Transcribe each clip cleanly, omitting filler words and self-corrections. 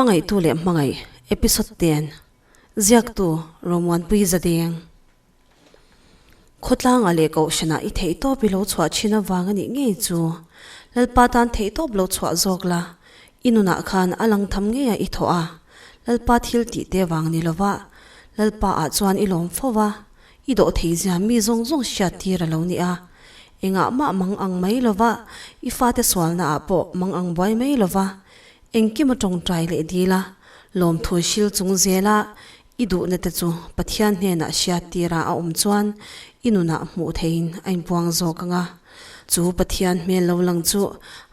Hmangaihtu leh Hmangaih, Episode 10, Ziaktu, Romuanpui Zadeng. Khawtlangah leh Kohhranah i theihtawp i lo chhuah thin avang a nih ngei chu. Lalpa tan theihtawp lo chhuah zawk la, i nunah khan a lang tham ngeiah i thawh a, Lalpa thil tih te vang ni lova, Lalpa ah chuan i lawm fo va, i dawh thei zia mi zawng zawng hriat tir a lo ni a. Engah mah mang ang mai lova, i fate sualna ah pawh mang ang buai mai lova, engkim a tawngtai leh dil a, lawmthu hril chung zela i duhna te chu Pathian hnenah hriat tira a awm chuan i nunah hmuh theiin a inpuang zawk ang a, chu Pathian hmel lo lang chu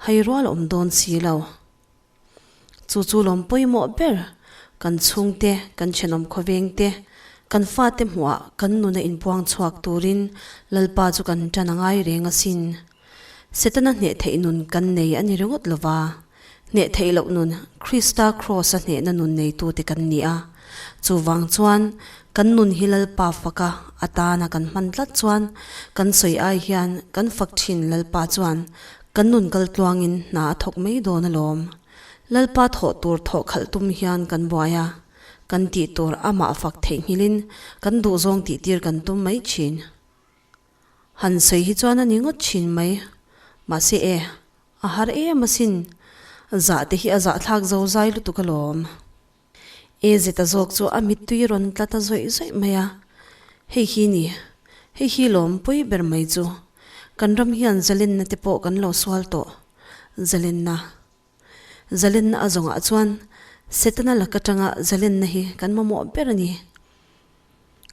hai rual a awm dawn si lo. Chu chu lawm pawimawh ber, kan chhungte, kan thenawm khawveng te, kan fate hmuhah kan nuna inpuang chhuak turin Lalpa chu kan tan a ngai reng asin. Setana hneh theih nun kan nei a ni ringawt lova, hneh theih loh nun Krista Kraws-a hnehna nun neitute kan ni a. Chuvang chuan kan nun hi Lalpa faka atana kan hman tlat chuan kan sawi ai hian kan fak thin Lalpa chuan kan nun kal tluangin hna a thawk mai dawn alawm. Lalpa thawh tur thawh khalh tum hian kan buai a, kan tih tur amah fak theihnghilhin kan duhzawng tihtir kan tum mai thin. Han sawi hi chuan a ni ngawt thin mai. Mahse e, a har em asin. Zah te hi a zahthlak zo zai lutuk alawm. E zeta zawk chu a mittui rawn tla ta zawih zawih mai a. Hei hi ni, hei hi lawm pawi ber mai chu. Kan ram hian zalenna te pawh kan lo sual tawh. Zalenna. Zalenna a zawngah chuan Setana lak atanga zalenna hi kan mamawh ber a ni.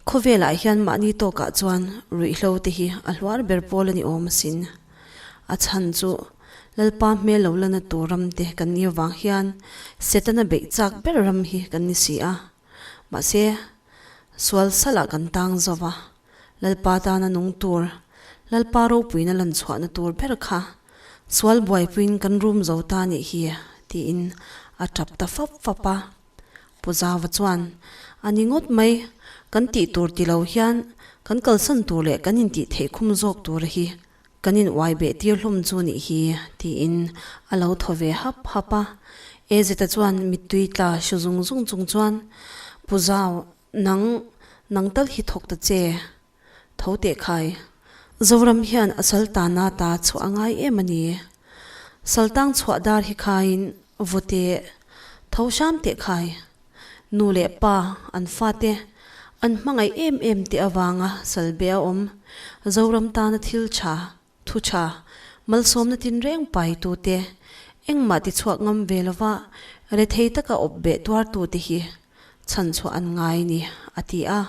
Khawvelah hian mahni tawkah chuan ruihhlo te hi a hluar ber pawl a ni awm asin. A chhan chu Lalpa hmel lo lana tur ram te kan ni avang hian Setana beih chak ber ram hi kan ni si a. Mahse, sual salah kan tang zo va, Lalpa tana nung tur, Lalpa ropuina lan chhuahna tur ber kha sual buaipuiin kan rum zo ta nih hi tiin a tap ta fap fap a. Pu Zava chuan, A ni ngawt mai, kan tih tur ti lo hian kan kalsan tur leh kan intih theih khum zawk tur hi kan in uai beh tir hlawm chu nih hi, tiin a lo thaw ve hap hap a. Ezeta chuan mittui tla hru zung zung chung chuan, Pu Zau, nang, nang tal hi thawk ta che, tho teh khai. Zoram hian a saltana ta chhuah a ngai em a ni. Saltang chhuah dar hi khaiin Vawte tho hram teh khai. Nu leh pa an fate an hmangaih em em teh avanga salbe a awm. Zoram tana thil tha, thu tha, malsawmna tinreng paitute engmah tichhuak ngam ve lova rethei taka awp beh tuartute hi chhanchhuah an ngai ni, a ti a.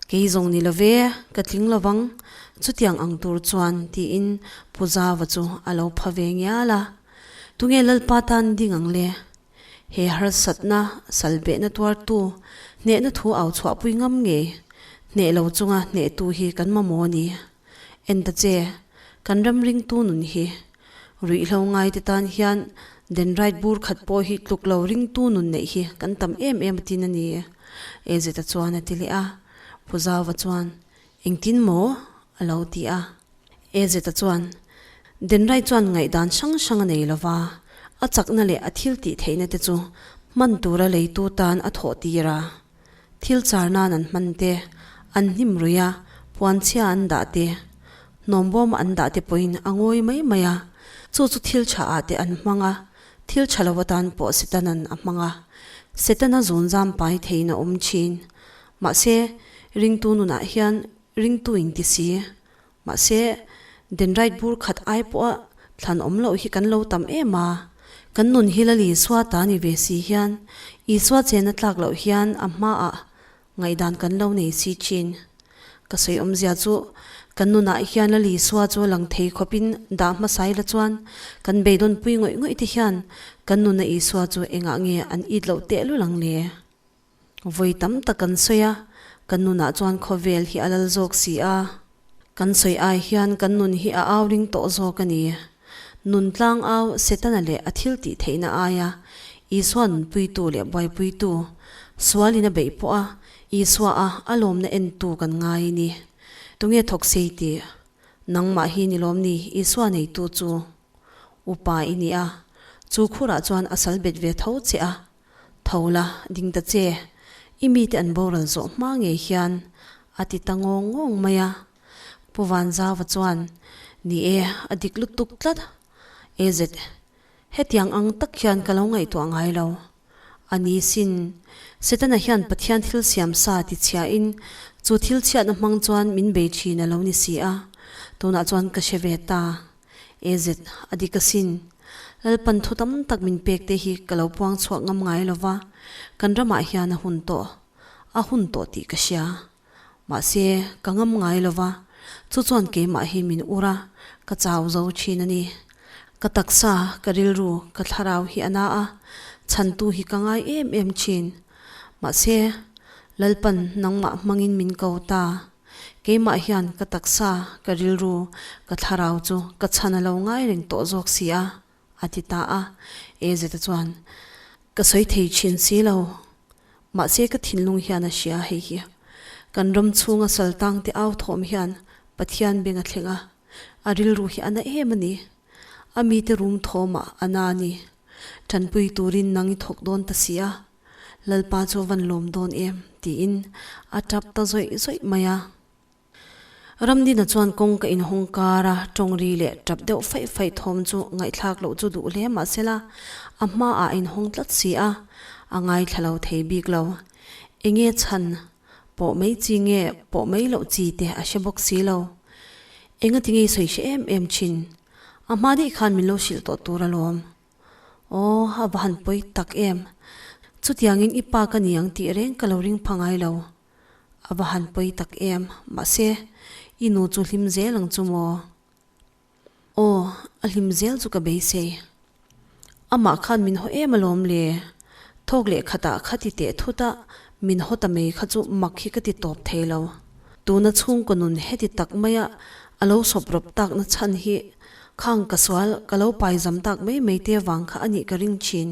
Kei zawng ni love, ka tling lovang, chutiang ang tur chuan tiin Pu Zava chu a lo pha ve ngial a. Tunge Lalpa tan ding ang le? He harsatna, salbehna tuartu, hnehna thu au chhuahpui ngam ngei, hneh lo chunga hnehtu hi kan mamawh a ni. En ta che, kan ram ringtu nun hi. Ruihhlo ngaite tan hian den right bur khat pawh hi tluk lo ringtu nun neih hi kan tam em em a tin a ni, Ezeta chuan a ti leh a. Pu Zauva chuan, Engtin maw? a lo ti a. Ezeta chuan, Den right chuan ngaihdan hrang hrang a nei lo va, a chakna leh a thil tih theihna te chu hman tura leitu tan a thawh tir a. Thil char nan an hman te, an hnim ruih a, puanchhia an dah te, hnawmbawm an dah te pawhin a ngawi mai mai a, chu chu thil tha ah te an hmang a, thil tha lo atan pawh Setanan a hmang a, Setana zun zam pai theiin a awm thin. Mahse, ringtu nunah hian ringtu in ti si. Mahse, den right bur khat ai pawha thlan awm loh hi kan lo tam em a, kan nun hi Lal Isua ta ni ve si hian Isua chena tlak loh hian a hmaah ngaihdan kan lo nei si thin. Ka sawi awmzia chu kan nunah hian Lal Isua chu lang thei khawpin dah hmasa ila chuan kan beidawnpui ngawih ngawih te hian kan nuna Isua chu engah nge an it loh tehlul ang le? Vawi tam tak kan sawi a, kan nunah chuan khawvel hi a lal zawk si a. Kan sawi ai hian kan nun hi a au ring tawh zawk a ni. Nun tlang au Setana leh a thil tih theihna aia Isua nunpuitu leh buaipuitu, sualin a beih pawh a, Isua a a lawmna entu kan ngai a ni. Tunge thawk sei tih? Nangmah hi ni lawm ni Isua neitu chu? Upa i ni a. Chu khurah chuan a sal bet ve tho che a, Tho la, ding ta che, i mite an boral zawh hma ngei hian, a ti ta ngawng ngawng mai a. Pu Vanzauva chuan, Ni e, a dik lutuk tlat. AZ, hetiang ang tak hian ka lo ngaihtuah ngai lo. A ni sin, Setana hian Pathian thil siam sa ti chhiahin chu thil chhiatna hmang chuan min bei thin a lo ni si a, tunah chuan ka hre ve ta. AZ, a dik asin. Lalpan thu tam tak min pek te hi ka lo puang chhuak ngam ngai lo va, kan ramah hian a hun tawh, a hun tawh tih ka hria. Mahse, ka ngam ngai lo va, chu chuan keimah hi min ur a, ka chau zo thin a ni. Ka taksa, ka rilru, ka thlarau hi a na a, chhantu hi ka ngai em em thin. Mahse, Lalpan nangmah hmangin min ko ta. Keimah hian ka taksa, ka rilru, ka thlarau chu ka chhan a lo ngai reng tawh zawk si a, a ti ta a. Ezeta chuan, Ka sawi thei thin si lo. Mahse ka thinlung hian a hria hei hi. Kan ram chhunga saltang te au thawm hian Pathian beng a thleng a, a rilru hi a na em a ni. A mite rum thawmah a na a ni. Tanpui turin nang i thawk dawn ta si a, Lalpa chu a van lawm dawn em tiin a tap ta zawih zawih mai a. Ramdina chuan kawng ka inhawng kar a, tawng ri leh tap deuh faih faih thawm chu ngaihthlak loh chu duh hle mahsela a hmaah a inhawng tlat si a, a ngaithla lo thei bik lo. Enge chhan pawh mai chi nge pawh mai loh chi te a hre bawk si lo. Enga ti ngei sawi hre em em thin? A hma daih khan min lo hrilh tawh tur alawm. Aw, a va han pawi tak em! Chutiangin i pa ka ni ang tih reng ka lo ring pha ngai lo. A va han pawi tak em, mahse i nu chu hlim zel ang chu maw? Aw, a hlim zel chu ka beisei. Amah khan min haw em alawm le? Thawk leh khatah kha ti teh thut a, min haw ta mai kha chu mak hi ka ti tawp thei lo. Tuna chhungkaw nun heti tak maia a lo sawp rawp takna chhan hi khang ka sual ka lo paizam tak mai mai te vang kha a nih ka ring thin.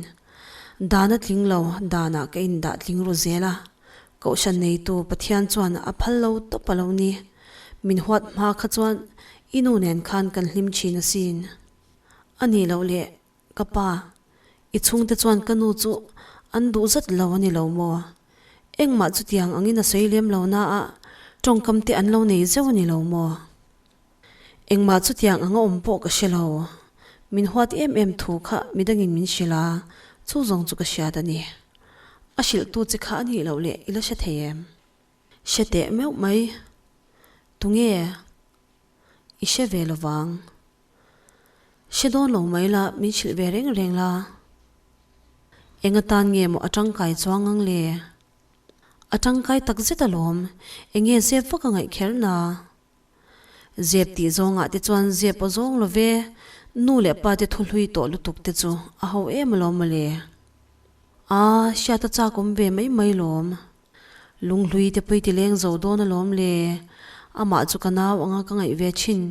Dan a tling lo, danah ka indah tling ru zel a. Kohhran neitu Pathian chuan a phal lo tawp a lo ni. Min huat hma kha chuan i nu nen khan kan hlim thin asin. A nih loh leh, ka pa, i chhungte chuan ka nu chu an duh zat lo a ni lo maw? Engmah chutiang angin a sawi lem lo na a, tawngkam te an lo nei zeuh a ni lo maw? Engmah chutiang anga awm pawh ka hre lo. Min huat em em thu kha midangin min hrilh a, chu zawng chu ka hriat a ni. A hrilhtu che kha a nih loh leh i la hre thei em? Hre teh meuh mai. Tunge? I hre ve lo vang. Hre dawn lo mai la, min hrilh ve reng reng la. Eng atan nge maw a tangkai chuang ang le? A tangkai tak zet alawm, enge zep vak a ngaih kher na? Zep tih zawngah te chuan zep aw zawng lo ve, nu leh pa te thu hlui tawh lutuk te chu a ho em alawm mawle. Aa, hriat a chak awm ve mai mai lawm. Lunghlui te pawh i ti leng zo dawn alawm le, amah chu ka nau anga ka ngaih ve thin.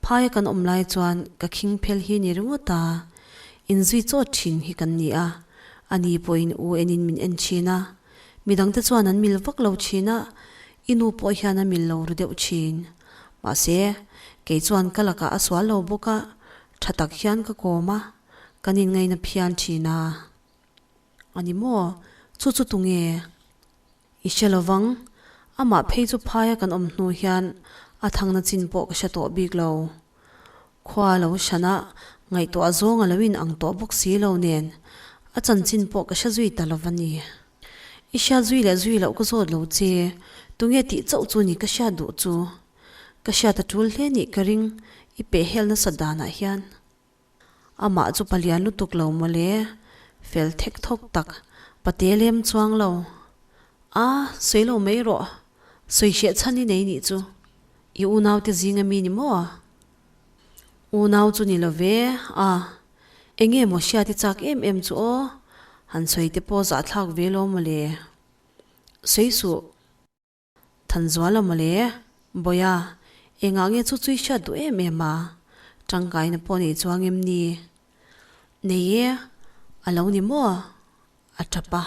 Phaia kan awm lai chuan ka khing phel hi ni ringawt a, inzui chawt thin hi kan ni a, ani pawhin u enin min en thin a. Midangte chuan an mil vak lo thin a, i nu pawh hian a mil lo ru deuh thin. Mahse, kei chuan ka lakah a sual lo bawk a, tha tak hian ka kawm a, kan inngaina phian thin a. A ni maw? Chu chu tunge? I hre lo vang. Amah phei chu phaia kan awm hnu hian a thangna chin pawh ka hre tawh bik lo. Khua lo hran a, ngaihtuah zawng a lo in ang tawh bawk si lo nen, a chanchin pawh ka hre zui ta lo va ni. I hriat zui leh zui loh ka zawt lo che, tunge tih chauh chu ni ka hriat duh chu. Ka hriat a tul hle nih ka ring, i pehhel nasat danah hian. Amah chu palian lutuk lo mawle, fel thek thawk tak, pate lem chuang lo. A, sawi lo mai rawh, sawi hreh chhan i nei nih chu. I unaute zinga mi ni maw? Unau chu ni lo ve a, enge maw hriat i chak em em chu aw, han sawi te pawh zahthlak ve lo mawle. Sawi suh. Thanzuala mawle, Bawia, engah nge chu chui hriat duh em em a? Tangkaina pawh nei chuang em ni? Nei e, a lo ni maw? A tap a.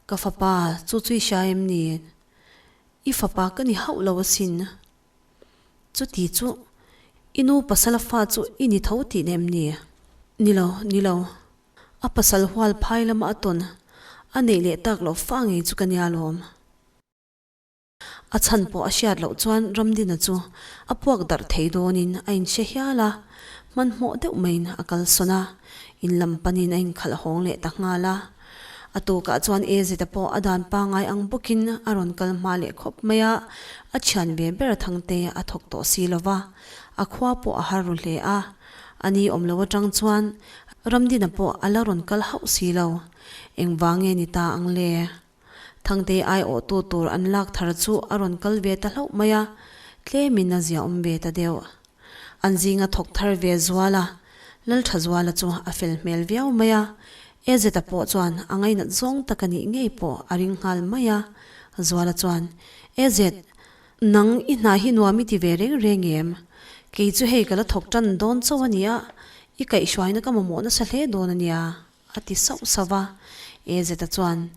Ka fapa chu chui hria em ni? I fapa ka ni hauh lo asin. Chuti chu, i nu pasala fa chu i ni tho tih nem ni? Ni lo, ni lo. A pasal hual phai lama a tawn a neih leh tak loh fa ngei chu ka nia lawm. A chhan pawh a hriat loh chuan Ramdina chu a puak darh thei dawnin a inhre hial a, hmanhmawh deuh maiin a kalsawn a, in lam panin a inkhalh hawng leh ta nghal a. A tukah chuan Ezeta pawh a dan pangngai ang bawkin a rawn kal hma leh khawp mai a, a thian ve ber Thangte a thawk tawh si lo va, a khua pawh a har ru hle a. A ni awm lo atang chuan Ramdina pawh a la rawn kal hauh si lo. Engvang nge ni ta ang le? Thangtei aiawhtu tur an lak thar chu a rawn kal ve ta hlauh mai a, tlemin a ziaawm ve ta deuh. An zinga thawk thar ve zual a, Lalthazuala chu a fel hmel viau mai a, Ezeta pawh chuan a ngainat zawng tak a nih ngei pawh a ring nghal mai a. Zuala chuan, Ezet, nang i hna hi nuam i ti ve reng reng em? Kei chu hei ka la thawk tan dawn chauh a nia, i kaihhruaina ka mamawh nasa hle dawn a nia. A ti sauh sauh va, Ezeta chuan,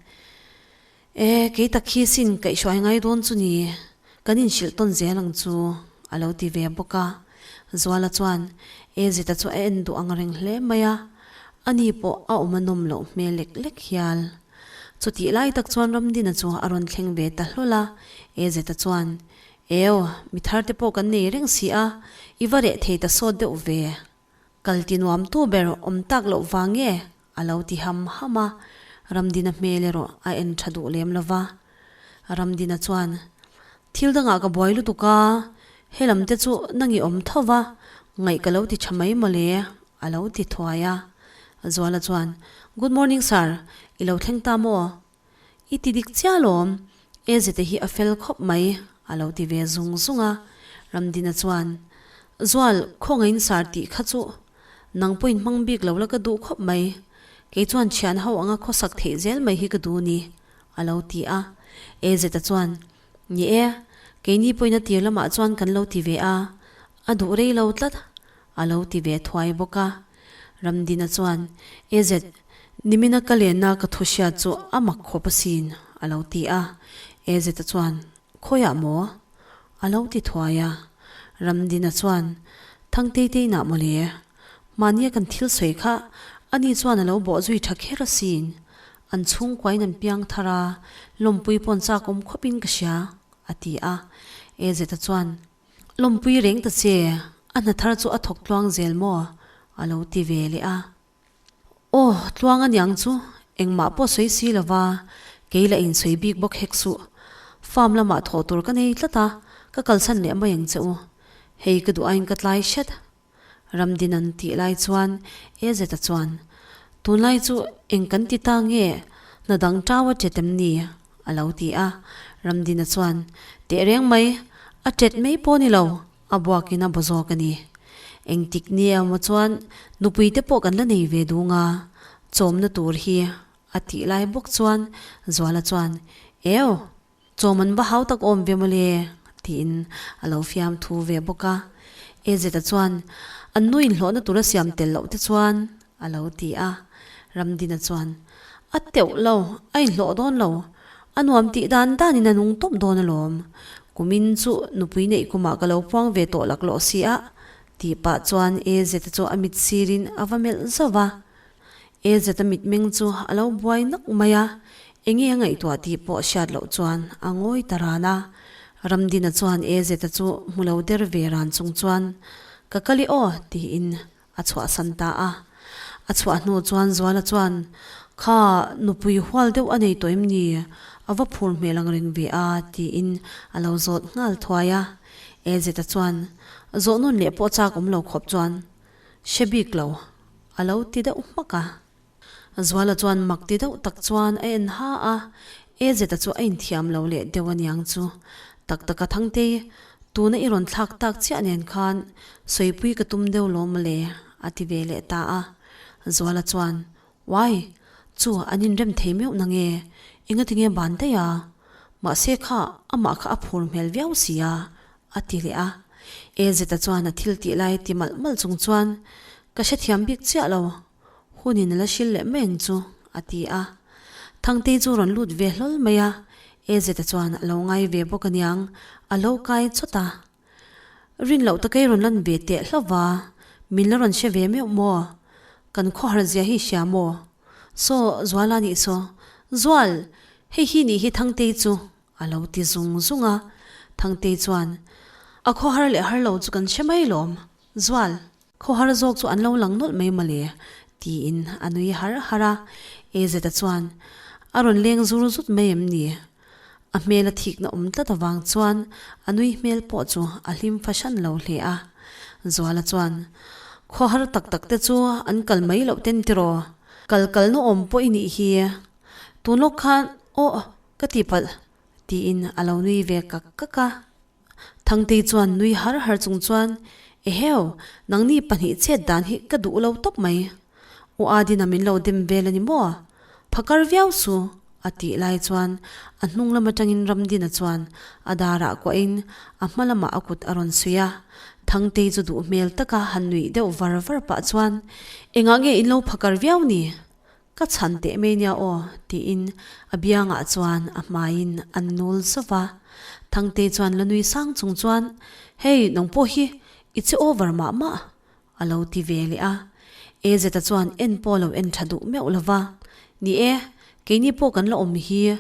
E, kei tak hi sin kaihhruai ngai dawn chu ni, kan inhrilh tawn zel ang chu, a lo ti ve bawk a. Zuala chuan Ezeta chu a en duh ang reng hle mai a, ani pawh a awm a nawm loh hmel lek lek hial. Chutih lai tak chuan Ramdina chu a rawn thleng ve ta hlawl a, Ezeta chuan, Eo, mi thar te pawh kan nei reng si a, i va reh thei ta sawt deuh ve. Kal ti nuam tu ber awm tak loh vang nge? a lo ti ham ham a, Ramdina hmel erawh a en tha duh lem lo va. Ramdina chuan, Thil dangah ka buai lutuk a, helam te chu nang i awm tho va, ngaih ka lo ti tha mai mawle, a lo ti thuai a. Zuala chuan, Good morning sir, i lo thleng ta maw? I ti dik chiah alawm, Ezete hi a fel khawp mai, a lo ti ve zung zung a. Ramdina chuan, Zual, khawngaihin sar tih kha chu nang pawhin hmang bik lo la ka duh khawp mai. Kei chuan thian ho anga khawsak theih zel mai hi ka duh ni, a lo ti a. Ezeta chuan, Ni e, keini pawhin a tir lamah chuan kan lo ti ve a, a duh rei lo tlat, a lo ti ve thuai bawk a. Ramdina chuan, Ezet, nimina ka lenna ka thu hriat chu a mak khawp asin, a lo ti a. Ezeta chuan, Khawiah maw? A lo ti thuai a. Ramdina chuan, Thangtei te inah mawle, mahnia kan thil sawi kha ani chuan a lo bawh zui tha kher asin. An chhungkuain an piang thar a, lawmpui pawn chak awm khawpin ka hria, a ti a. Ezeta chuan, Lawmpui reng ta che, a hna thar chu a thawk tluang zel maw? a lo ti ve leh a. Aw, tluang a niang chu, engmah pawh sawi si lo va, kei lah insawi bik bawk hek suh. Farm lamah thawh tur ka nei tlat a, ka kalsan leh mai ang che u. Hei ka duh aiin ka tlai hret. Ramdin an tih lai chuan Ezeta chuan, Tunlai chu eng kan ti ta nge? Hna dang tau a ṭet em ni? a lo ti a. Ramdina chuan, Teh reng mai, a ṭet mai pawh ni lo, a buakin a baw zawk a ni. Engtik ni emaw chuan nupui te pawh kan la nei ve dung a, chawmna tur hi a tih lai bawk chuan Zuala chuan, Eo! Chawm an va hau tak awm ve mawle, tiin a lo fiam thu ve bawk a. Ezeta chuan, An nu inhlawhna tura siam tel loh te chuan, a lo ti a. Ramdina chuan, A teuh lo, a inhlawh dawn lo. A nuam tih dan danin a nung tawp dawn alawm. Kumin chu nupui neih kumah ka lo puang ve tawh laklawh si a, tih pah chuan Ezeta chu a mit sirin a va melh zauh va. Ezeta mitmeng chu a lo buai nawk mai a, enge a ngaihtuah tih pawh hriat loh chuan a ngawi ta ran a. Ramdina chuan Ezeta chu hmu lo der ve ran chung chuan, Ka kal i aw, tiin a chhuahsan ta a. A chhuah hnu chuan Zuala chuan, Kha, nupui hual deuh a nei tawh em ni? A va phur hmel ang reng ve a, tiin a lo zawt nghal thuai a. Ezeta chuan, Zawh nun leh pawh chak awm lo khawp chuan, Hre bik lo, a lo ti deuh hmak a. Zuala chuan mak ti deuh tak chuan a en ha a, Ezeta chu a inthiam lo leh deuh aniang chu. Tak taka Thangtei, tuna i rawn thlak tak chiah nen khan sawipui ka tum deuh lawm mawle, a ti ve leh ta a. Zuala chuan, Uai, chu an inrem thei meuh nange, engatinge ban daih a? Mahse kha amah kha a phur hmel viau si a, A ti leh a. Ezeta chuan a thil tih lai ti malh malh chung chuan, Ka hrethiam bik chiah lo, hunin a la hril leh mai ang chu, a ti a. Thangtei chu rawn lut ve hlawl mai a, Ezeta chuan a lo ngai ve bawk aniang, a lo kai chawt a. Rin loh takei rawn lan ve teh hlauh va, min la rawn hre ve meuh maw? Kan khawhar zia hi hria maw? Saw, Zuala nih saw. Zual! Hei hi nih hi Thangtei chu a lo ti zung zung a. Thangtei chuan, A khawhar leh har lo chu kan hre mai lawm. Zual! Khawhar zawk chu an lo lang nawlh mai mawle, tiin a nui har har a. Ezeta chuan, A rawn leng zur zut mai em ni? A hmel a thikna awm tlat avang chuan a nui hmel pawh chu a hlim fahran lo hle a. Zuala chuan, Khawhar tak tak te chu an kal mai loh ten tiraw? Kal kalna awm pawh i nih hi. Tun lawk khan, Aw, ka ti palh, tiin a lo nui ve kak kak a. Thangtei chuan nui har har chung chuan, Eheu, nangni pahnih chet dan hi ka duh lo tawp mai. U Adina min lo dem vel a ni maw? Phakar viau su, a tih lai chuan a hnung lam atangin Ramdina chuan a darah kuahin a hma lamah a kut a rawn suih a. Thangtei chu duh hmel taka han nuih deuh var var pah chuan, Engah nge in lo phakar viau ni? Ka chhan teh mai nia aw, tiin a biangah chuan a hmaiin an nul zauh va. Thangtei chuan la nui sang chung chuan, Hei, nang pawh hi i che over mah mah, a lo ti ve leh a. Ezeta chuan en pawh lo en tha duh meuh lo va, Ni e, keini pawh kan la awm hi,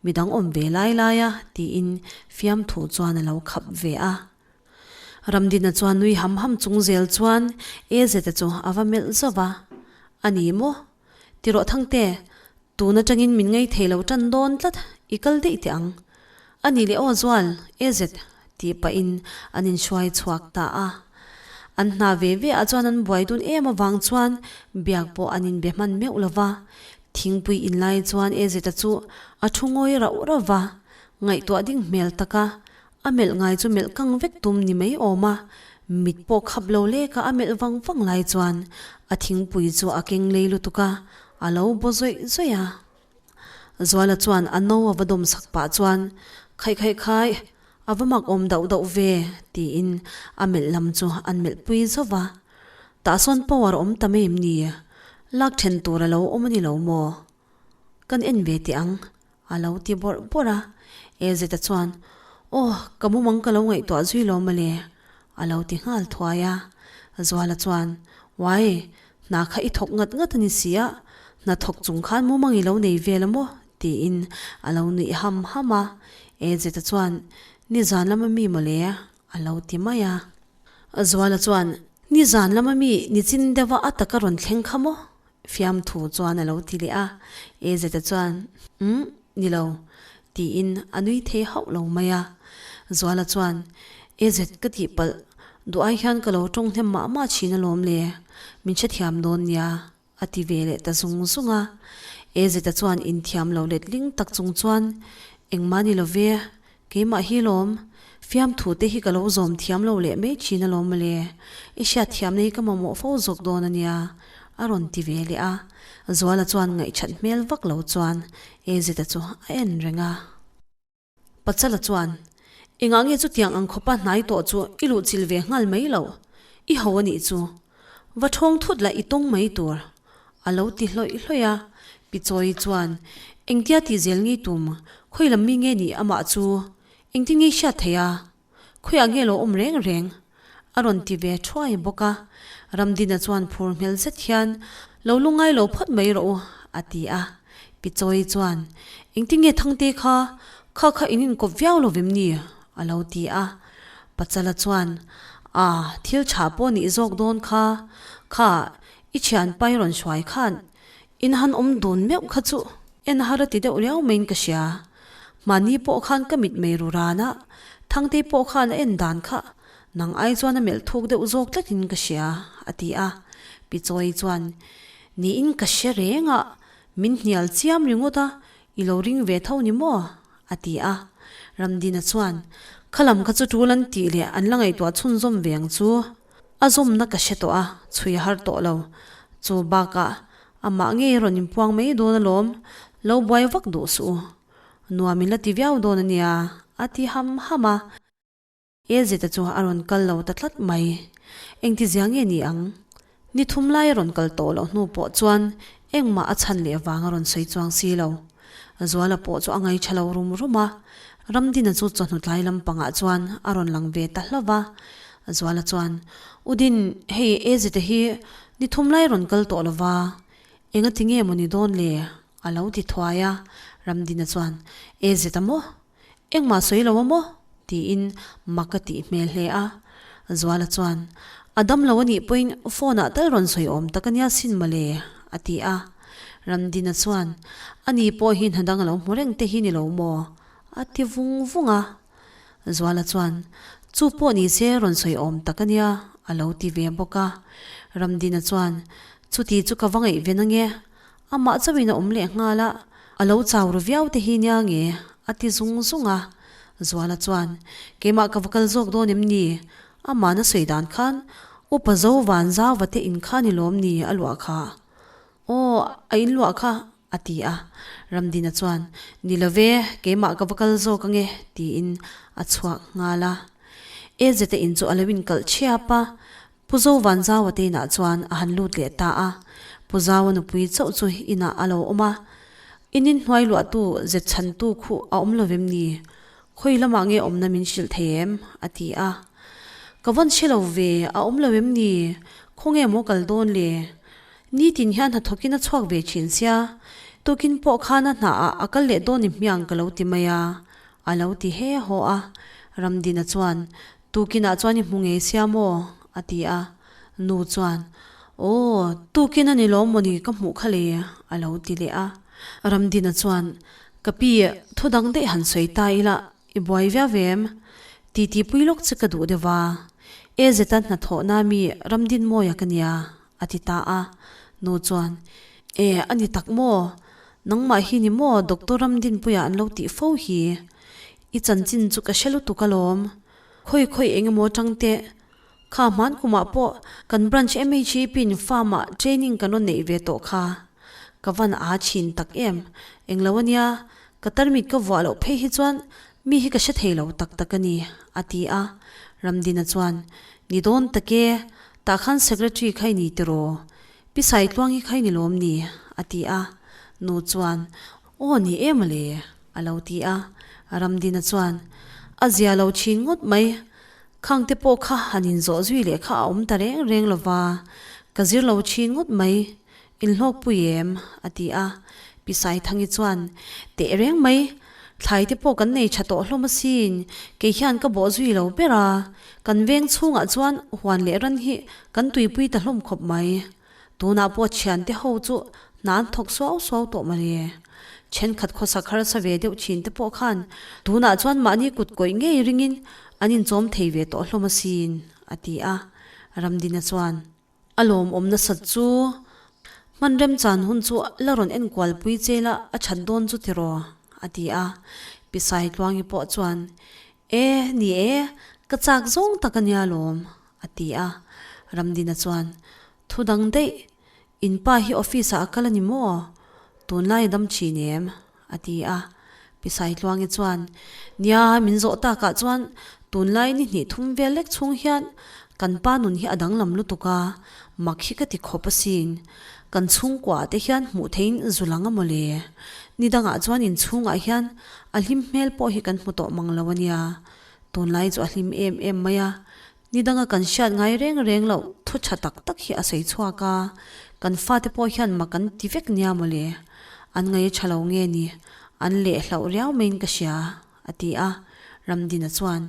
midang awm ve lai lai a, tiin fiamthu chuan a lo khap ve a. Ramdina chuan nui ham ham chung zel chuan Ezeta chu a va melh zauh va, A ni maw? Ti rawh Thangte, tun atangin min ngei thei lo tan dawn tlat, i kal daih teh ang. A ni leh aw Zual, Ezet, tih pahin an inhruai chhuak ta a. An hna ve ve ah chuan an buai dun em avang chuan biak pawh an inbe hman meuh lo va. Thingpui inlai chuan Ezeta chu a thu ngawi rauh rauh va, ngaihtuah ding hmel taka A melh ngai chu melh kang vek tum ni mai awm a, mit pawh khap lo lek a a melh vang vang lai chuan a thingpui chu a keng lei lutuk a, a lo baw zawih zawih a. Zuala chuan a no a va dawm sak pah chuan, Khaih khaih khai, a va mak awm dauh dauh ve, tiin a melh lam chu an melh pui zauh va. Tah sawn power awm ta mai em ni? Lak then tur a lo awm a ni lo maw? Kan en ve teh ang, A lo ti bawrh bawrh a, Ezeta chuan, Aw, ka mumang ka lo ngaihtuah zui lo mawle, a lo ti nghal thuai a. Zuala chuan, Uai, hna kha i thawk ngat ngat a ni si a, hna thawk chung khan mumang i lo nei vel a maw? tiin a lo nuih ham ham a. Ezeta chuan, Nizan lama mi mawle, a lo ti mai a. Zuala chuan, Nizan lama mi nichin deuha a taka rawn thleng kha maw? Fiamthu chuan a lo ti leh a, Ezeta chuan, Umm, ni lo, tiin a nui thei hauh lo mai a. Zuala chuan, Ezet, ka tihpalh, duh ai hian ka lo tawng hnem mah mah thin alawm le, min hrethiam dawn nia, a ti ve leh ta zung zung a. Ezeta chuan inthiam lo letling tak chung chuan, Engmah ni lo ve, Keimah hi lawm, fiamthu te hi ka lo zawm thiam lo leh mai thin alawm mawle, i hriat thiamna hi ka mamawh fo zawk dawn a nia, a rawn ti ve leh a. Zuala chuan ngaihchat hmel vak lo chuan Ezeta chu a en reng a. Pachala chuan, Engah nge chutiang ang khawpa hnai tawh chu i luhchilh ve nghal mai loh? I ho a nih chu. Va thawng thut la i tawng mai tur. A lo ti hlawih hlawih a, Pi Chawi chuan, Engtia tih zel ngei tum, khawi lam mi nge nih amah chu engtin ngei hriat theih a? Khawiah nge lo awm reng reng? A rawn ti ve thuai bawk a. Ramdina chuan phur hmel zet hian, Lo lungngai lo phawt mai rawh u, a ti a. Pi Chawi chuan, Engtin nge Thangte kha, kha kha in inkawp viau lo vem ni? A lo ti a. Pachala chuan, A, thil tha pawh nih zawk dawn kha, kha I thianpa i rawn hruai khan in han awm dun meuh kha chu en har a ti deuh riau maiin ka hria. Mahni pawh khan ka mit mei ru ran a, Thangtei pawh khan a en dan kha nang ai chuan a melh thuk deuh zawk tlatin ka hria, a ti a. Pi Chawi chuan, Niin ka hre reng a, min hnial chiam ringawt a, i lo ring ve tho ni maw? a ti a. Ramdina chuan, Khalam kha chu tul an tih leh an la ngaihtuah chhunzawm ve ang chu. A zawmna ka hre tawh a, chhui a har tawh lo. Chu bakah amah ngei rawn inpuang mai dawn alawm, lo buai vak duh suh u. Nuam in la ti viau dawn a nia, a ti ham ham a. Ezeta chu a rawn kal lo ta tlat mai. Engti zia nge ni ang? Ni thum lai a rawn kal tawh loh hnu pawh chuan engmah a chhan leh vang a rawn sawi chuang si lo. Zuala pawh chu a ngaihṭha lo rum rum a, Ramdina chu chawhnu tlai lampangah chuan a rawn lang ve ta hlauh va. Zuala chuan, U Din, hei Ezita hi Ni thum lai rawn kal tawh lo va, engati nge maw ni dawn le? A lo ti thuai a, Ramdina chuan, E zet a maw? Engmah sawi lo a maw? tiin mak a tih hmel hle a. Zuala chuan, A dam lo a nih pawhin phone ah tal rawn sawi awm tak a nia sin mawle, a ti a. Ramdina chuan, Ani pawh hi hna dang a lo hmu reng te hi ni lo maw? a ti vung vung a. Zuala chuan, Chu pawh ni se rawn sawi awm tak a nia, a lo ti ve bawk a. Ramdina chuan, Chuti chu ka va ngaih ve nange, amah chauhin a awm leh nghal a, a lo chau ru viau te hi nia nge, a ti zung zung a. Zuala chuan, Keimah ka va kal zawk dawn em ni? Amahna sawi dan khan, Upa zo van zauva te in kha ni lawm ni a luah kha? Aw, a in luah kha, a ti a. Ramdina chuan, Ni lo ve, keimah ka va kal zawk ange, tiin a chhuak nghal a. Ezete in chu a lo inkalh chhiap a, Pu Zo Vanzaua te inah chuan a han lut leh ta a. Pu Zaua nupui chauh chu inah a lo awm a, In inhnuai luahtu zet chhantu khuh a awm lo vem ni? Khawi lamah nge awmna min hrilh thei em? a ti a. Ka vawn hre lo ve, a awm lo em ni? Khawnge maw kal dawn le? Nitin hian hnathawkin a chhuak ve thin sia, tukin pawh khan a hnaah a kal leh dawn ni hmiang ka lo ti mai a, a lo ti he haw a. Ramdina chuan, Tukinah chuan i hmu ngei sia maw? a ti a. Nu chuan, Aw, tukin a ni lawm mawni ka hmuh kha le, a lo ti leh a. Ramdina chuan, Ka pi, thu dang daih han sawi ta ila, i buai viau em? Titi pui lawk che ka duh deuh va. E zeta hnathawhna mi Ramdinmawia ka nia, a ti ta a. Nu chuan, E, a ni tak maw? Nangmah hi ni maw Doctor Ramdinpuia an lo tih fo hi? I chanchin chu ka hre lutuk alawm. Khawi khawi eng emaw tang teh. Kha hman kumah pawh kan branch MHEP in farm ah training kan rawn neih ve tawh kha. Ka van aa thin tak em. Englo ania, ka tarmit ka vuah loh phei hi chuan mi hi ka hre thei lo tak tak a ni, a ti a. Ramdina chuan, Ni dawn tak e, tah khan secretary kha i ni tiraw? Pi Saitluangi kha i ni lawm ni? a ti a. Nu chuan, Aw ni em ale, a lo ti a. Ramdina chuan, A zia lo thin ngawt mai, Khang te pawh kha han inzawh zui leh kha a awm ta reng reng lo va, ka zir lo thin ngawt mai, inhlawkpui em? a ti a. Pi Saithangi chuan, Teh reng mai, thlai te pawh kan nei tha tawh hlawm asin, kei hian ka bawh zui lo ber a, kan veng chhungah chuan huan leh ran hi kan tuipui ta hlawm khawp mai. Tunah pawh thiante ho chu hna an thawk suau suau tawh mawle. Thenkhat khawsak harsa ve deuh thin te pawh khan tunah chuan mahni kut kawih ngei ringin an inchawm thei ve tawh hlawm asin, a ti a. Ramdina chuan, A lawmawm nasat chu hman remchan hun chu la rawn enkualpui che la a that dawn chu tiraw, a ti a. Pi Saitluangi pawh chuan, E, ni e, ka chak zawng tak a nia lawm, A ti a. Ramdina chuan, Thu dang daih, in pa hi office ah a kal a ni maw? Tunlai a dam thin em? A ti a. Pi Saitluangi chuan, Nia, min zawh takah chuan tunlai ni hnih thum vel lek chhung hian kan pa nun hi a danglam lutuk a, mak hi ka ti khawp asin. Kan chhungkua te hian hmuh theihin zu lang a maw le? Ni dangah chuan inchhungah hian a hlim hmel pawh hi kan hmu tawh mang lo a nia. Tunlai chu a hlim em em mai a, ni danga kan hriat ngai reng reng loh thu tha tak tak hi a sawi chhuak a, kan fate pawh hian mak an ti vek nia mawle, an ngaih a tha lo nge ni, an leh hlauh riau maiin ka hria, a ti a, Ramdina chuan,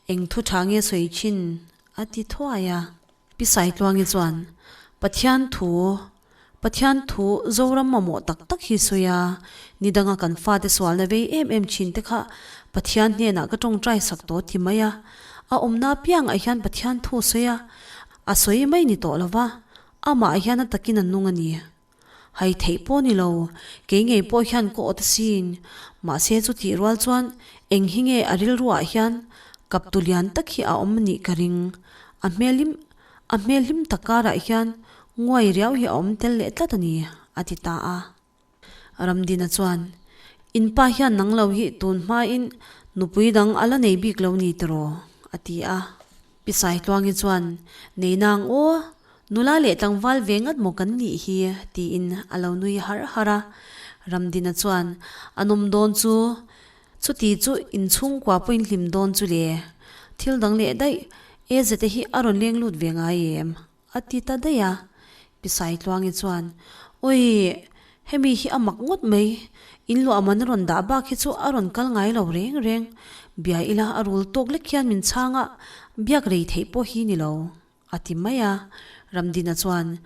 Eng thu tha nge sawi thin? a ti thuai a. Pi Saitluangi chuan, Pathian thu, Pathian thu Zoram mamawh tak tak hi sawi a, ni danga kan fate sualna vei em em thin te kha Pathian hnenah ka tawngtai sak tawh ti mai a, a awmna apiangah hian Pathian thu sawi a, a sawi mai ni tawh lova, amah hian a takin a nung a ni. Hai theih pawh ni lo, kei ngei pawh hian ka awt asin. Mahse chutih rual chuan eng hi nge a rilruah hian kaptu lian tak hi a awm anih ka ring. A hmelhlim a hmelhlim tak karah hian nguai riau hi a awm tel leh tlat a ni, a ti ta a. Ramdina chuan, In pa hian nang lo hi tun hmain nupui dang a la nei bik lo ni tiraw? a ti a. Pi Saitluangi chuan, Nei nang aw, nula leh tlangval ve ngat maw kan nih hi? tiin a lo nui harh harh a. Ramdina chuan, A nawm dawn chu, chuti chu inchhungkua pawhin hlim dawn chu le. Thil dang leh daih, Ezete hi a rawn leng lut ve ngai em? a ti ta daih a. Pi Saitluangi chuan, Awii, hemi hi a mak ngawt mai, in luah man a rawn dah bak hi chu a rawn kal ngai lo reng reng, bia ila a rul tawk lek hian min chhang a, biak rei theih pawh hi ni lo, a ti mai a. Ramdina chuan,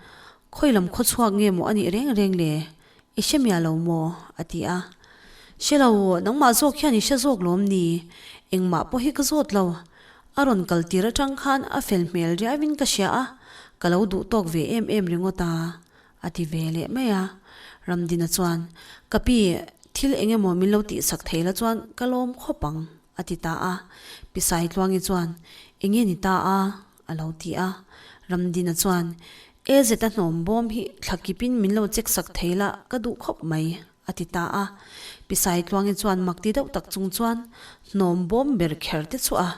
Khawi lam khaw chhuak nge maw a nih reng reng le? I hre miah lo maw? a ti a. Hre lo, nangmah zawk hian i hre zawk lawm ni? Engmah pawh hi ka zawt lo. A rawn kal tir atang khan a fel hmel riauin ka hria a, ka lo duh tawk ve em em ringawt a, a ti ve leh mai a. Ramdina chuan, Ka pi, thil eng emaw min lo tihsak thei la chuan ka lawm khawp ang, a ti ta a. Pi Saitluangi chuan, Eng nge ni ta a? a lo ti a. Ramdina chuan, E zeta hnawm bawm hi thla kipin min lo check sak thei la ka duh khawp mai, a ti ta a. Pi Saitluangi chuan mak ti deuh tak chung chuan hnawm bawm ber kher te chu a,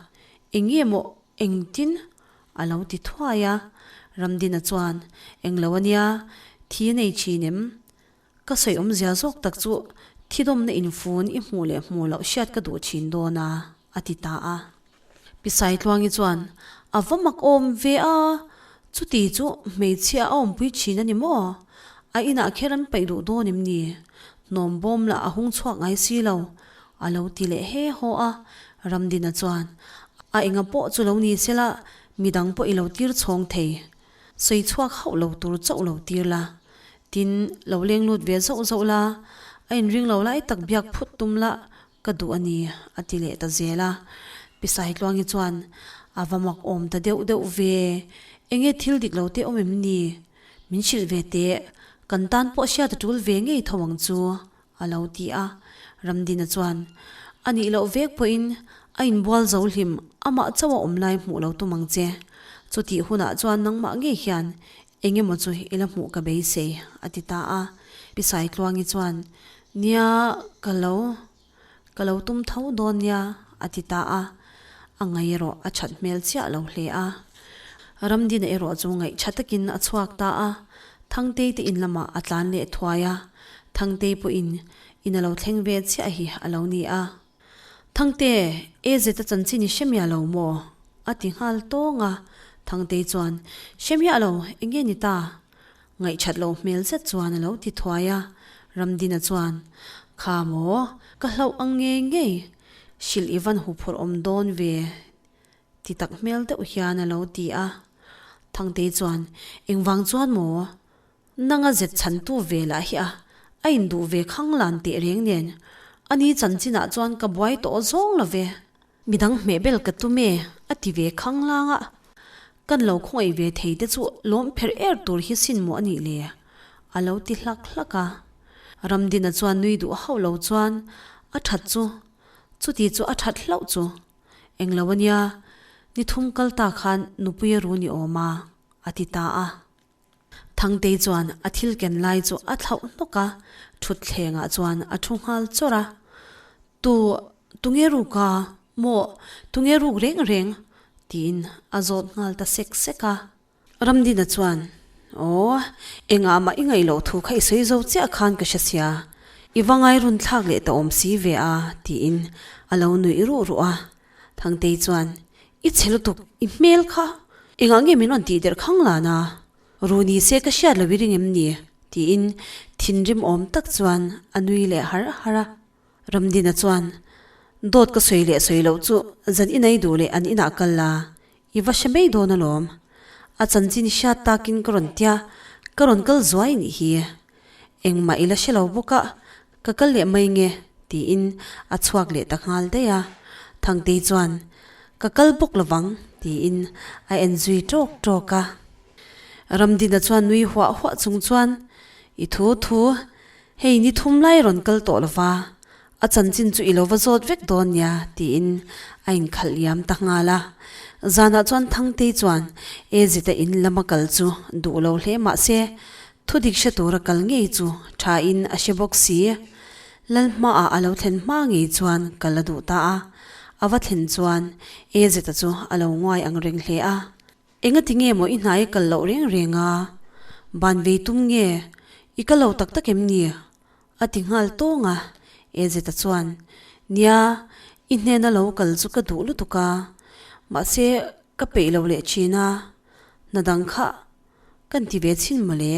Eng nge maw, engtin? a lo ti thuai a. Ramdina chuan, Englo a nia, thi a nei thin em? Ka sawi awmzia zawk tak chu thidawmna infun i hmuh leh hmuh loh hriat ka duh thin dawn a, a ti ta a. Pi Saitluangi chuan, A va mak awm ve a, chuti chu hmeichhia a awmpui thin a ni maw? A inah kher an paih duh dawn em ni? Hnawm bawm lah a hung chhuak ngai si lo, a lo ti leh he haw a. Ramdina chuan, A enga pawh chu lo ni sela, midang pawh i lo tir chhawng thei. Sawi chhuak hauh lo tur chauh lo tir la. Tin, lo leng lut ve zauh zauh la, a inring lo lai tak biak phut tum la ka duh a ni, a ti leh ta zel a. Pi Saitluangi chuan, A va mak awm ta deuh deuh ve, enge thil dik lo te awm em ni? Min hrilh ve teh, kan tan pawh hriat a tul ve ngei tho ang chu, a lo ti a. Ramdina chuan, A nih loh vek pawhin a inbual zo hlim, amah chauh a awm lai hmuh lo tum ang che. Chutih hunah chuan nangmah ngei hian eng emaw chu i la hmuh ka beisei, a ti ta a. Pi Saitluangi chuan, Nia, ka lo, ka lo tum tho dawn nia, a ti ta a. A ngaih erawh a that hmel chiah lo hle a. Ramdina erawh chu ngaih tha takin a chhuak ta a. Thangtei te in lamah a tlan leh thuai a. Thangtei pawhin in a lo thleng ve chiah hi a lo ni a. Thangte, e zeta chanchin i hre miah lo maw? a ti nghal tawng a. Thangtei chuan, Hre miah lo, eng nge ni ta? Ngaihchat lo hmel zet chuan a lo ti thuai a. Ramdina chuan, Kha maw, ka hlauh ang ngei ngei, hrilh i van huphurh awm dawn ve ti tak hmel deuh hian a lo ti a. Thangtei chuan, Engvang chuan maw? Nanga zet chhantu ve lah hi a, a induh ve khang lan teh reng nen, ani chanchinah chuan ka buai tawh zawng lo ve. Midang hmeh bel ka tum e, a ti ve khang lang a. Kan lo khawngaih ve thei te chu lawm pherh er tur hi sin maw a nih le? A lo ti hlak hlak a. Ramdina chuan nui duh hauh lo chuan, A that chu, chuti chu a that hlauh chu. Englo a nia, ni thum kal ta khan nupui a ru ni awm a, a ti ta a. Thangtei chuan a thil ken lai chu a thlauh hnawk a, thutthlengah chuan a thu nghal chawrh a. Tu, tunge ruk a? Maw, tunge ruk reng reng? tiin a zawt nghal ta sek sek a. Ramdina chuan, Aw, engah mah i ngaih loh thu kha i sawi zo chiah khan ka hre sia, i va ngai run thlak leh ta awm si ve a, tiin a lo nuih ruh ruh a. Thangtei chuan, I chhe lutuk, i hmel kha engah nge min rawn tih derh khang lan a? Ru ni se ka hriat lo i ring em ni? tiin thinrim awm tak chuan a nui leh har har a. Ramdina chuan, Dawt ka sawi leh sawi loh chu zan inai duh leh an inah kal la, i va hre mai dawn alawm. A chanchin hriat takin ka rawn tia, ka rawn kal zuai nih hi. Engmah i la hre lo bawk a, Ka kal leh mai nge? tiin a chhuak leh ta nghal daih a. Thangtei chuan, Ka kal bawk lovang, tiin a en zui tawk tawk a. Ramdina chuan nui huah huah chung chuan, I thu thu, hei ni thum lai rawn kal tawh lova, a chanchin chu i lo va zawt vek dawn nia, tiin a inkhalh liam ta nghal a. Zanah chuan Thangtei chuan Ezita in lama kal chu duh lo hle mah se, Thudik hre tura kal ngei chu tha in a hre bawk si. Lal hmaah a lo thlen hma ngei chuan kal a duh ta a. A va thlen chuan Ezeta chu a lo nguai ang reng hle a. Engati nge maw i hnai kal loh reng reng a? Ban vei tum nge? I kal lo tak tak em ni? A ti nghal tawng a. Ezeta chuan, Nia, i hnena lo kal chu ka duh lutuk a. Mahse, ka peih lo leh thin a. Hna dang kha. Kan ti ve chhin mawle,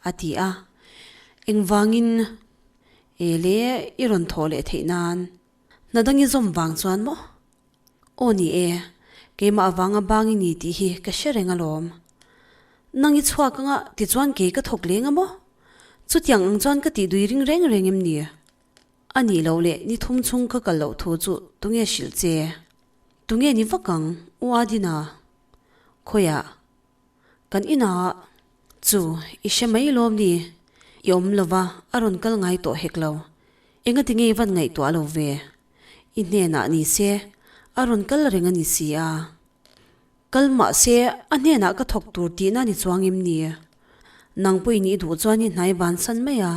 a ti a. Engvangin e le i rawn thawh leh theih nan? Hna dang i zawm vang chuan maw? Aw ni e, keimah avanga bang i ni tih hi ka hre reng alawm. Nang i chhuak anga tichuan kei ka thawk leng a maw? Chutiang ang chuan ka tih dui ring reng reng em ni? A nih loh leh ni thum chhung ka kal loh thu chu tunge hrilh che? Tunge ni vak ang, U Adina? Khawiah? Kan inah chu i hre mai lawm ni? I awm lova a rawn kal ngai tawh hek lo. Engati nge i van ngaihtuah lo ve? I hnenah ni se a rawn kal reng a ni si a. Kal mah se a hnenah ka thawk tur tihna ni chuang em ni? Nang pawhin i duh chuan i hnai bansan mai a,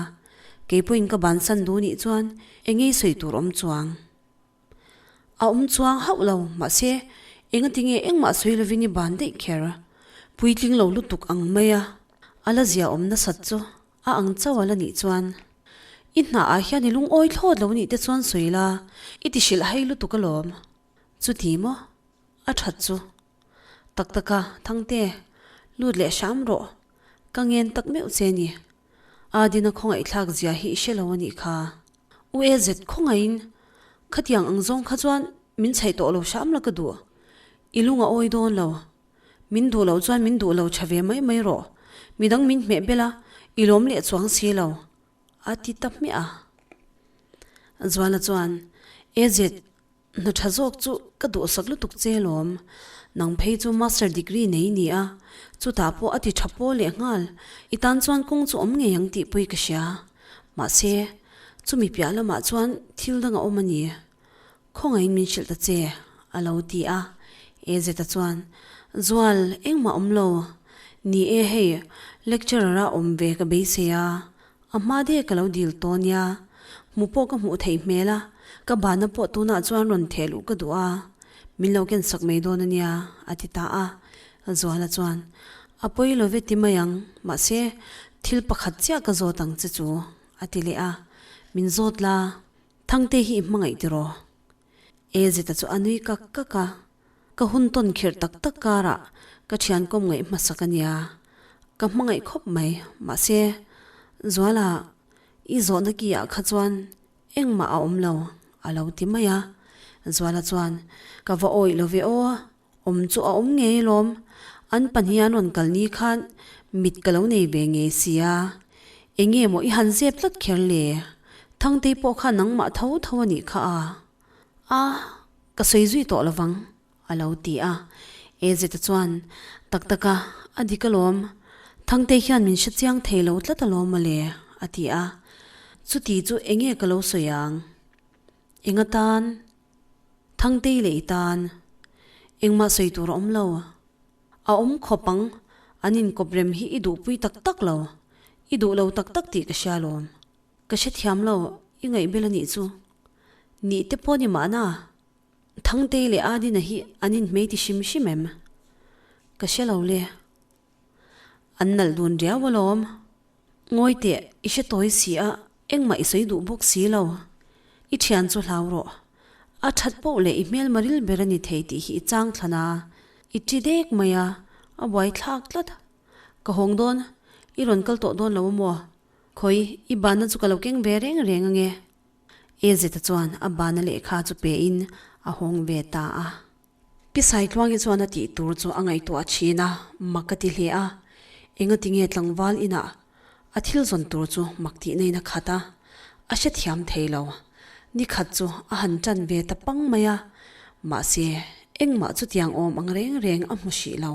kei pawhin ka bansan duh nih chuan engei sawi tur awm chuang? A awm chuang hauh lo, mahse engati nge engmah sawi lovin i ban daih kher? Puitling lo lutuk ang mai a, a la zia awm nasat chu a ang chauh a la nih chuan. I hnah ah hian i lungawi thlawt lo nih te chuan sawi la, i ti hrilh hai lutuk alawm. Chuti maw? A that chu. Tak tak a, Thangte, lut leh hram rawh. Ka ngen tak meuh che ni. Adina khawngaihthlak zia hi i hre lo a nih kha. U e zet khawngaihin, khatiang ang zawng kha chuan min chhaih tawh lo hram la ka duh. I lung a awi dawn lo. Min duh loh chuan min duh lo tha ve mai mai rawh. Midang min hmeh bel a, i lawm leh chuang si lo. A ti ta hmiah a. Zuala chuan, E zet, Hna tha zawk chu ka duhsak lutuk che lawm. Nang phei chu master degree nei i ni a, chutah pawh a ti tha pawl leh nghal. I tan chuan kawng chu awm ngei ang tih pawh ka hria. Mahse, chumi piah lamah chuan thil dang a awm a ni. Khawngaihin min hrilh ta che, a lo ti a. Ezeta chuan, Zual, engmah awm lo. Ni e hei, lecturer-a awm ve ka beisei a, A hma de ka lo dil tawh nia, hmuh pawh ka hmuh theih hmel a, ka bahna pawh tunah chuan rawn theh luh ka duh a, min lo ken sak mai dawn a nia, a ti ta a. Zuala chuan, A pawi lo ve ti mai ang, mahse, thil pakhat chiah ka zawt ang che chu, a ti leh a. Min zawt la, Thangte hi i hmangaih tiraw? Ezeta chu a nui kak kak a. Ka hun tawn khirh tak tak karah ka thian kawm ngaih hmasak a nia. Ka hmangaih khawp mai. Mahse, Zuala, i zawhna ki ah kha chuan engmah a awm lo, a lo ti mai a. Zuala chuan, Ka va awih lo ve aw, awm chu a awm ngei alawm. An pahnih an rawn kal ni khan mit ka lo nei ve ngei sia. Enge maw i han zep tlat kher le? Thangtei pawh kha nangmah tho tho a nih kha a. A, ka sawi zui tawh lovang, a lo ti a. Ezeta chuan, Tak tak a, a dik alawm. Thangtei hian min hre chiang thei lo tlat alawm mawle, a ti a. Chuti chu enge ka lo sawi ang? Enga tan? Thangtei leh i tan. Engmah sawi tur a awm lo. A awm khawp ang, an inkawp rem hi i duhpui tak tak lo. I duh lo tak tak tih ka hria alawm. Ka hrethiam lo, i ngaihbel a nih chu. Nih te pawh ni mahna, Thangtei leh Adina hi an inhmei ti hrim hrim em? Ka hre lo le. An nalh dun riau alawm. Ngawi teh, i hre tawi si a, engmah i sawi duh bawk si lo. I thian chu hlau rawh. A that poh leh i hmelma ril ber a ni thei tih hi i chang thlan a, i ṭi dek mai a, a buaithlak tlat. Ka hawng dawn, i rawn kal tawh dawn lo a maw? Khawi, i banna chu ka lo keng ve reng reng ange. Ezeta chuan a banna lehkha chu pein a hawng ve ta a. Pi Saitluangi chuan a tih tur chu a ngaihtuah thin a, mak a ti hle a. Engati nge tlangval inah a thil zawn tur chu mak tih naiin a khat a, a hrethiam thei lo. Ni khat chu a han tan ve ta pang mai a, mahse engmah chutiang awm ang reng reng a hmu hrih lo.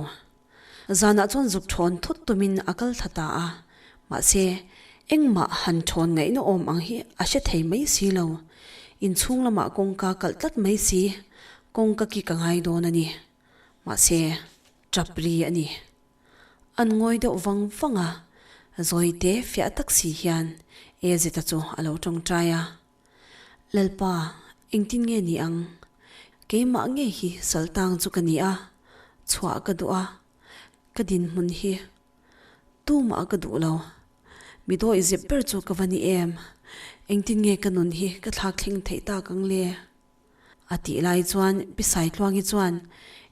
Zanah chuan zuk thawn thut tumin a kal thla ta a, mahse, engmah han thawn ngaihna awm ang hi a hre thei mai si lo. Inchhung lamah kawngka kalh tlat mai si, kawngka ki ka ngai dawn a ni. Mahse, tap ri a ni. An ngawi deuh vang vang a, Zawite fiah tak si hian Ezeta chu a lo tawngtai a. Lalpa, engtin nge ni ang? Keimah ngei hi saltang chu ka ni a, chhuah ka duh a, ka dinhmun hi tumah ka duh lo. Mi dawih zep ber chu ka va ni em? Engtin nge ka nun hi ka thlak thleng theih tak ang le? A tih lai chuan Pi Saitluangi chuan,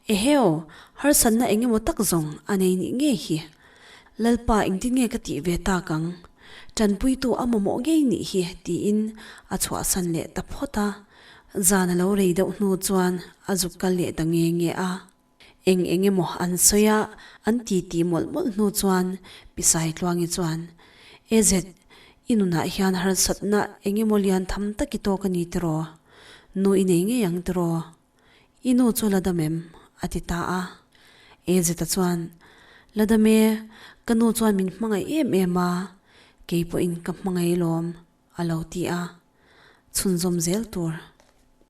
Eheu, harsatna eng emaw tak zawng a nei nih ngei hi. Lalpa engtin nge ka tih ve tak ang? Tanpuitu a mamawh ngei nih hi tiin a chhuahsan leh ta phawt a. Zan a lo rei deuh hnu chuan a zuk kal leh ta nge nge a. Eng eng emaw an sawi a, an ti ti mawlh mawlh hnu chuan Pi Saitluangi chuan, AZ, i nunah hian harsatna eng emaw lian tham tak i tawk a ni tiraw? Nu i nei ngei ang tiraw? I nu chu la dam em? a ti ta a. AZ-a chuan, La dam e, ka nu chuan min hmangaih em em a, kei pawhin ka hmangaih lawm, a lo ti a. Chhunzawm zel tur.